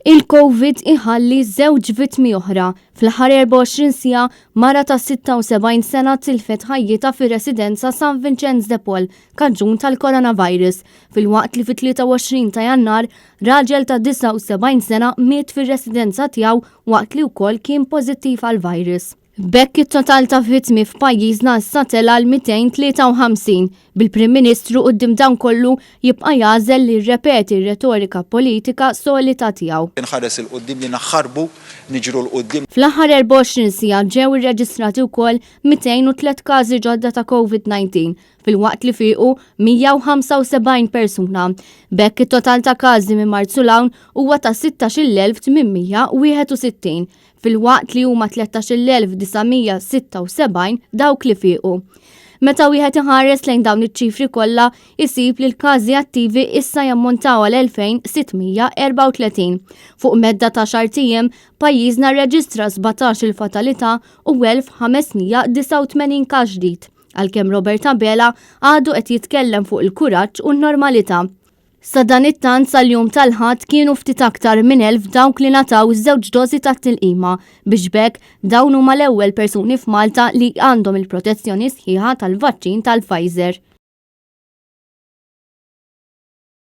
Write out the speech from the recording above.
Il-Covid iħalli żewġ vittmi oħra. Fl-aħħar 24 siegħa, mara ta' 76 sena tilfet ħajjitha fir-residenza San Vincenz de Paul kaġun tal-coronavirus, filwaqt li fit-23 ta' Jannar raġel ta' 79 sena miet fir-residenza tiegħu waqt li wkoll kien pożittiv għall-virus. B'hekk it-total ta' vittmi f'pajjiżna issa tela' għal 253, bil-Prim Ministru quddiem dan kollu jibqa' jagħżel li jirrepeti r-retorika politika solita tiegħu. Inħares 'il quddiem li naħarbu, niġru 'l quddiem. Fl-aħħar 24 siegħa ġew irreġistrati wkoll 203 każi ġodda ta' Covid-19, filwaqt li fiequ 175 persuna. B'hekk it-total ta' każi minn Marzu 'l hawn huwa ta' 16,861. filwaqt li huma 13,976 dawk li fiequ. Meta wieħed iħares lejn dawn iċ-ċifri kollha, isib li l-każi attivi issa jammontaw għal 2634. Fuq medda ta' xahar ijiem, pajjiżna rreġistra 17-il fatalità u 1589 każ ġdid, għalkemm Robert Abela għadu qed jitkellem fuq il-kuraġġ u n-normalità. Sadanittant sal-jum tal-Ħadd kienu ftit aktar minn 1,000 dawk li ngħataw żewġ dożi tat-tilqima biex b'hekk dawn huma l-ewwel persuni f'Malta li għandhom il-protezzjoni sħiħa tal-vaċċin tal-Pfizer.